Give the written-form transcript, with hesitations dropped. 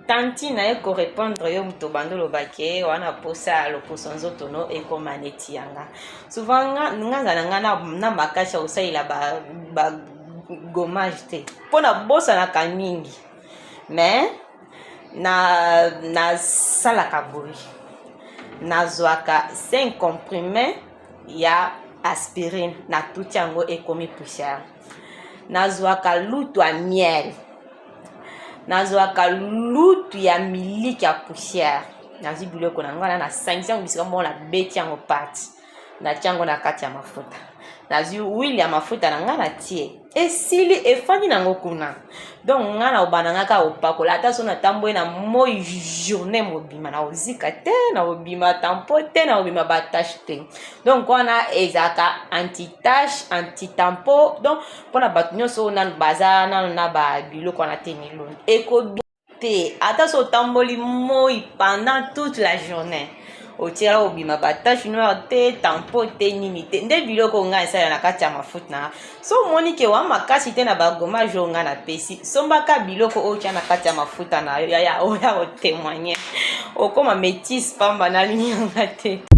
Tantine naye ko repondre yo moto obanda oloba ke wana posa ya loposo nzoto no ekoma neti ya nga. Souvent nga nga nzala nga na, na makasi ya kosalela ba, ba gommage te mpo nabosanaka mingi, mais na nasalaka boye, nazwaka 5 comprimé ya aspirine, natuti yango ekomi poussière, nazwaka lutu ya miel, nazwaka lutu ya miliki ya poussière, nazwi biloko na ngai wana, nasangisi yango bisika moko, nabeti yango pati, natia yango na kati ya mafuta, nazwi huile ya mafuta na ngai, natie, esili, efandi nango kuna. Donc ngai na obanda ngai kaka kopakola, ata so natamboli na moi journée mobima, na kozika te, na kobima tampo te, na kobima batache te. Donc wana ezalaka anti-tache, anti-tampo. Donc mpona bato nyonso oyo nanu baza nanu na babiloko wana te, milongi ekobi te. Ata so otamboli moi pendant toute la journée, otiela kobima batache noire te, tampo te, nini te. Nde biloko ngai esalela na kati ya mafuta na so. Omoni ke wa makasi te na bagommage oyo ngai napesi, sombaka biloko oyo otya na kati ya mafuta na yo. Yaya, oya kotémoigner, okóma métise pamba, nalingi yanga te.